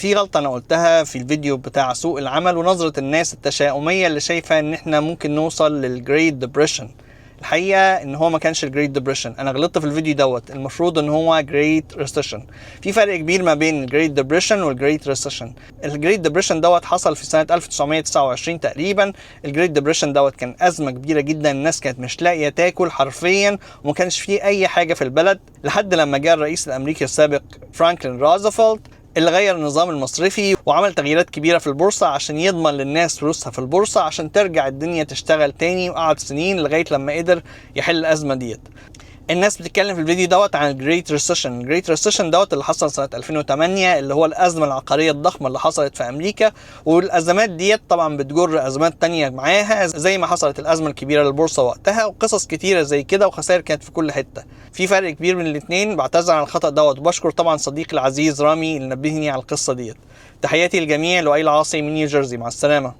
في غلطة أنا قلتها في الفيديو بتاع سوق العمل ونظرة الناس التشاؤمية اللي شايفة إن إحنا ممكن نوصل لل Great Depression. الحقيقة إن هو ما كانش ال Great Depression، أنا غلطت في الفيديو دوت، المفروض إن هو Great Recession. في فرق كبير ما بين ال Great Depression وال Great Recession. ال Great Depression دوت حصل في سنة 1929 تقريبا. ال Great Depression دوت كان أزمة كبيرة جدا، الناس كانت مش لاقية تاكل حرفيا وما كانش فيه أي حاجة في البلد، لحد لما جاء الرئيس الأمريكي السابق فرانكلين روزفلت اللي غير النظام المصرفي وعمل تغييرات كبيرة في البورصة عشان يضمن للناس فلوسها في البورصة عشان ترجع الدنيا تشتغل تاني، وقعد سنين لغاية لما قدر يحل الأزمة ديت. الناس بتتكلم في الفيديو دوت عن ال Great Recession. ال Great Recession دوت اللي حصل سنة 2008، اللي هو الأزمة العقارية الضخمة اللي حصلت في أمريكا، والأزمات ديت طبعا بتجر أزمات تانية معاها، زي ما حصلت الأزمة الكبيرة للبورصة وقتها وقصص كتيرة زي كده، وخسائر كانت في كل حتة. في فرق كبير بين الاتنين، بعتذر عن الخطأ دوت، وبشكر طبعا صديقي العزيز رامي اللي نبهني على القصة ديت. تحياتي للجميع، لؤي العاصي من نيوجيرسي، مع السلامة.